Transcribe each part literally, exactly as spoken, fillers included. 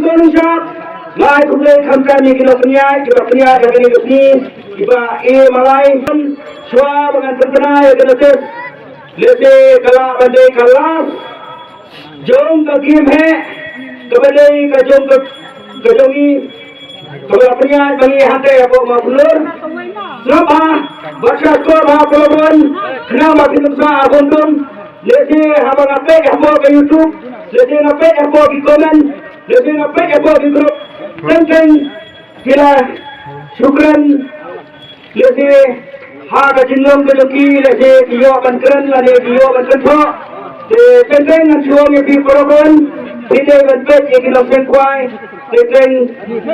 Kong Shap, nga ai khublei khamtam ïa ki nongpynïaid, kiba pynïaid ha kane ka sngi, kiba ïa malai. Shuwa ba ngan pynbna ïa ka notis, lehse ka lah ban dei ka last jong ka game heh, kaba dei ka jong ka, ka jong ngi, kaba la pynïaid ba ngi hangtei hapoh Mawphanlur. Sngap bha, bad sngap skhor bha Polo Ron, khnang ba phin ym sah ha bun dum. Lehse haba nga peit hapoh ka YouTube, lehse nga peit hapoh ki comment, lehse nga peit hapoh ki group. Teng teng ki la shu kren, lehse ha ka jinglong ka jong ki, lehse ki ïoh ban kren lane ki ïoh ban kynthoh. Te teng teng ngan shu ong ïa phi para bangeit, phi dei ban peit ïa ki nongseng khwai. Te teng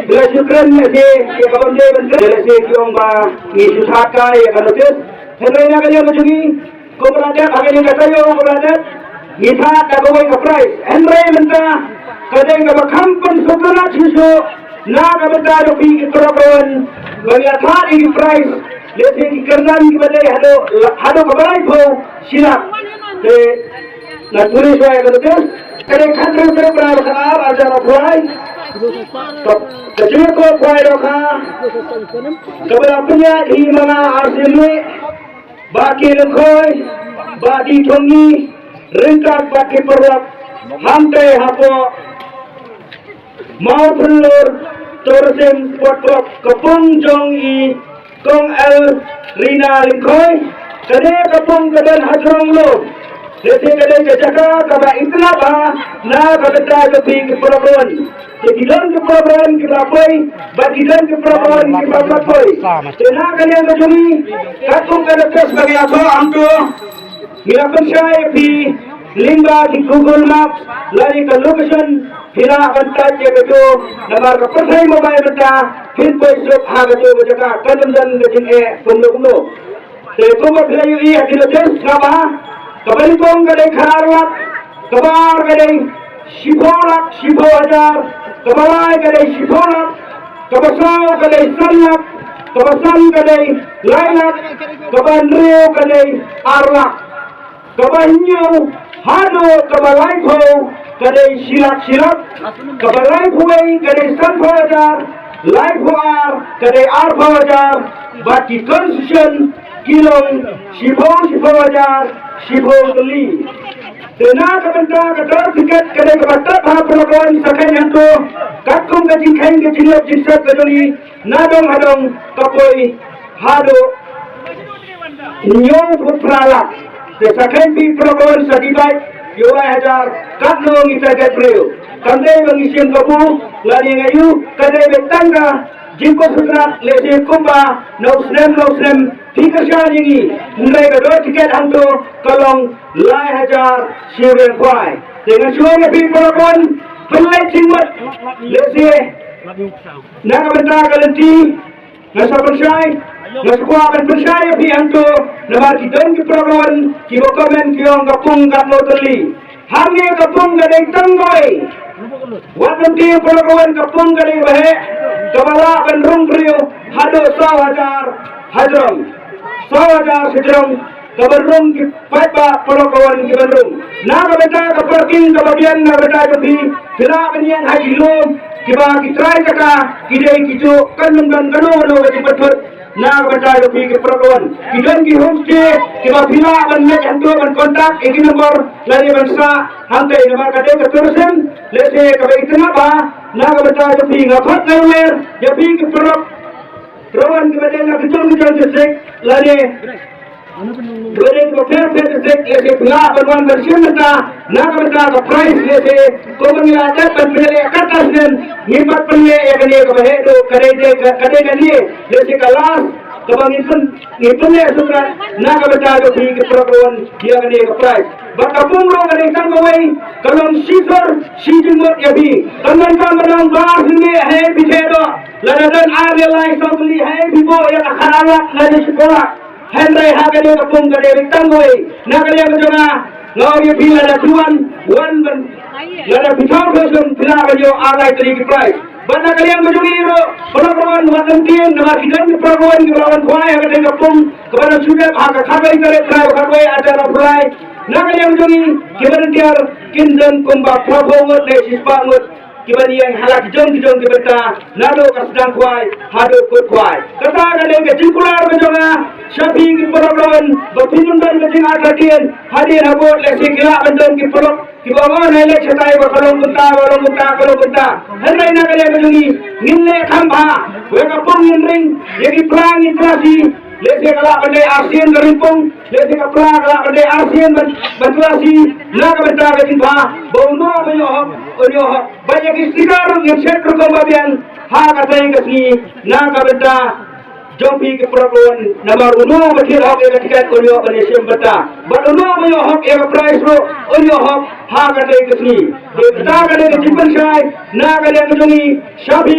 ki la shu kren, lehse ïa ka bym dei ban kren, lehse ki ong ba ngi shu thad kai ïa ka notis. Hynrei na ka liang ka jong ngi, kumba la dep ha kane ka taïew, kumba la dep, ngi thad da kawei ka prize. Hynrei mynta ka dei kaba kham pynsngewtynnat shuh shuh na ka bynta jong phi ki para bangeit ba ngi la thad ïa ki prize, lehse ki kyrdan kiba dei haduh, haduh kaba laiphew shi lak. Te ngan pule shuwa ïa ka notis. Ka dei khathynriew tarik bnai ba khatar, ar hajar arphew lai. Ka, ka jingïakob khwai dohkha kaba la pynïaid hi ma nga Arsien Mih, Bah K. Lyngkhoi, Bah D. Thongni, ryngkat bad ki paralok hangtei hapoh Mawphanlur Tourism Sport Club, ka pung jong i Kong L. Rina Lyngkhoi. Kane ka pung ka don hajrong lum. Lehse ka dei ka jaka kaba itynnad bha na ka bynta jong phi ki para bangeit. Te ki don ki para bangeit kiba poi, bad ki don ki para bangeit kiba ym pat poi. Te na ka liang ka jong ngi, katkum ka notis ba ngi la thoh hangto, ngi la pynshai ïa phi lyngba ki Google Maps lane ka location, phi lah ban touch ïa kato, namar ka pyrthei mobile mynta, phin poi suk ha kato ka jaka, kan ym don ka jingeh kumno kumno. Te kumba phi la ïohi ha ki notis, sngap bha, kaba nyngkong ka dei khatar lak, kaba ar ka dei shiphew lak, shiphew hajar, kaba lai ka dei shiphew lak, kaba saw ka dei san lak, kaba san ka dei lai lak, kaba hynriew ka dei ar lak. Kaba hynñiew haduh kaba laiphew ka dei shi lak shi lak, kaba laiphew wei ka dei sanphew hajar, laiphew ar ka dei arphew hajar, bad ki concession ki long shiphew, shiphew hajar, shiphew tylli. Te na ka bynta ka dor tiket ka dei kaba tap ha para bangeit, sa kheiñ hangto, katkum ka jingkheiñ ka jingleh jingsep ka jong ngi, nadong hadong ka poi haduh hynñiewphew phra lak. Te sa kheiñ phi para bangeit, sa divide ïa u lai hajar katno ngi target briew. Kam dei ba ngi shim kabu lane ngi ïoh, ka dei beit tang ka jingkohnguh sngewtynnat, lehse kumba na u snem na u snem phi kyrshan ïa ngi. Hynrei ka dor tiket hangto ka long lai hajar shi ryngkhwai. Te nga shu ong ïa phi para bangeit, pynleit jingmut, lehse na ka bynta ka lynti, nga sa pynshai, nga sa kwah ban pynshai ïa phi hangto, namar ki don ki para bangeit kiba comment ki ong ka pung katno tylli. Hangne ka pung ka dei tang kawei. Wat nym tieng para bangeit, ka pung ka dei kaba heh, kaba lah ban rung briew haduh saw hajar hajrong. Saw hajar shajrong, kaba rung ki paidbah para bangeit kiban rung. Na ka bynta ka parking kaba biang na ka bynta jong phi, phi lah ban ïeng ha ki lum, kiba ki trai jaka ki dei ki juh, kan ym don kano kano ka jingpynthut. Na ka bynta jong phi ki para bangeit, ki don ki homestay kiba phi lah ban leit hangto ban contact ïa ki number lane ban sah hangtei, namar ka dei ka tourism, lehse kaba itynnad bha. Na ka bynta jong phi nga khot nga ïawer ïa phi ki para bangeit kiba dei na ki jong ki jong district lane kiba dei kiba pher pher district, lehse phi lah ban wan ban shim bynta na ka bynta ka prize, lehse kumba ngi la dep ban pynleh katto katne snem, ngim pat pynleh ïa kane kaba heh duh, ka dei, ka dei kane, lehse ka last kaba ngin pyn, ngin pynleh sngewtynnat na ka bynta jong phi ki para bangeit ïa kane ka prize. Bad ka pung ruh ka dei tang kawei, ka long shi sur shi jingmut ïa phi. Kan ym don ba ar tylli hei phi theh doh, lada don ar ne lai saw tylli hei phi buh ïa ka khatar lak lane shiphew lak. Hynrei ha kane ka pung ka dei beit tang kawei. Na ka liang ka jong nga, nga ong ïa phi, lada phi wan, wan ban, lada phi thaw phi sum, phi lah ban ïoh ar lai tylli ki prize. Bad na ka liang ka jong ngi ruh, para bangeit, wat nym tieng, namar ki don ki para bangeit kiba la wan khwai ha kane ka pung kaba la shu dep ha ka khatwei tarik bnai ba khatwei, ar hajar arphew lai. Na ka liang ka jong ngi, kiba don tiar kin don kumba phra phew ngut ne shispah ngut. kiban ïeng ha la ki jong ki jong ki bynta, naduh ka sdang khwai haduh kut khwai. Kata ka dei ka jingkular ka jong nga sha phi ki paralok, ba phin ym don ka jingartatien hadien habud, lehse ki lah ban don ki paralok kiba ong, oh, nai leit shatai ba ka long kumta, ba long kumta, ka long kumta. Hynrei na ka liang ka jong ngi, ngin leh kham bha, wei ka pung ngin ring ïa ki pra, ngin pra shi. Lehse ka lah ban dei arsien ka ringpung, lehse ka pra ka lah ban dei arsien ban, ban pra shi. Na ka bynta ka jingbha, ba uno ba ïoh hok un ïoh hok, ba ïa ki sticker ruh ngin set rukom ba biang ha katei ka sngi. Na ka bynta jong phi ki paralok, namar uno ba thied hok ïa ka tiket un ïoh ban ïashim bynta, bad uno ba ïoh hok ïa ka prize ruh un ïoh hok ha katei ka sngi. Te kata ka dei ka jingpynshai na ka liang ka jong ngi sha phi.